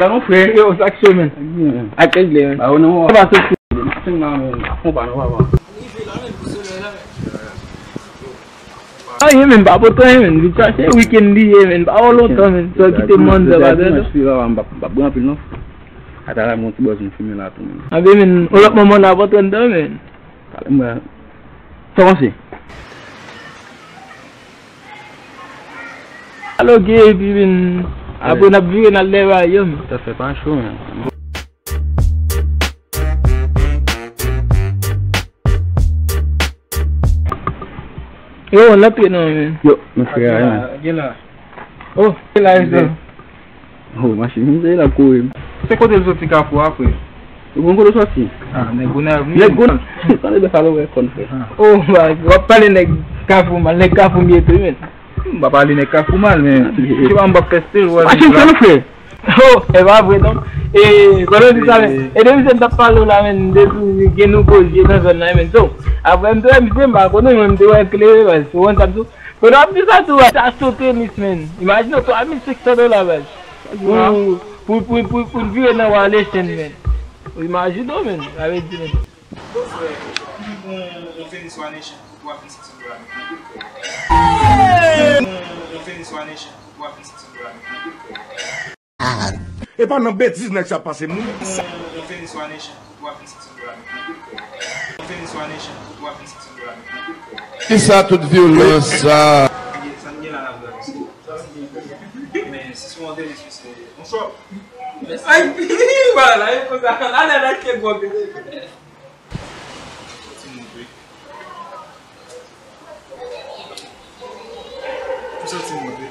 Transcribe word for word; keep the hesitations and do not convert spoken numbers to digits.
Sa non, frè. Yo, sa k fè, men. Ak regle, men. Ba, ou nan, ou pa soti. Maten la, men. Akonpanye, papa. Ayen, men, pa pote anyen, men. Vin chache, wikenn li ye, men. Pa wè lontan, men. Sa kite manda, pa tande. M ap bwè anpil, non. Ata la, mon ti bòz, m fimen la tou, men. Anben, men, yon lòt moman, n ap antre anndan, men. Talè, mwen. Sa w panse? Alo, gen, epi, men, apre, n ap vire, n al leve a yo, men. Sa fè pa cho, men. Yo, n ap non, men. Yo, men frè a, men. Gen la. Oh, gen la, gen la. Oh, machin, m te la kouri. Se kote l soti Kafou a, frè? Ou konn kote w soti? Ah, nèg Gonayiv, wi. Nèg Gonayiv, tande bèf a lorèy kòn, frè. Oh, w ap pale nèg Kafou mal, nèg Kafou m ye tou, men. M pa pale nèg Kafou mal, men. Machin, se nou, frè. Oh, e pa vre non. E, pandan di sa, men, e de misye m t ap pale w la, men, de tou gen nouvo je nan zòn nan, men. So, apre m te wè misye, m pa konnen, men m te wè klere, men, sou WhatsApp tou. Pandan w ap di sa tou, sa sou tenis, men. Imajine w, twa mil senk san dola, baz. Pou, pou, pou, pou, pou n vire nan Walesen, men. Ou imajine w, men, sa vle di, men. Bon, frè, ou bon, bon tenis One Nation pou twa mil senk san dola, men, frè. Bon, bon tenis One Nation pou twa mil senk san dola, men, frè. E pa nan betiz nèg sa pase moun. Kisa tout vyolans sa? Ou santi m wont wi.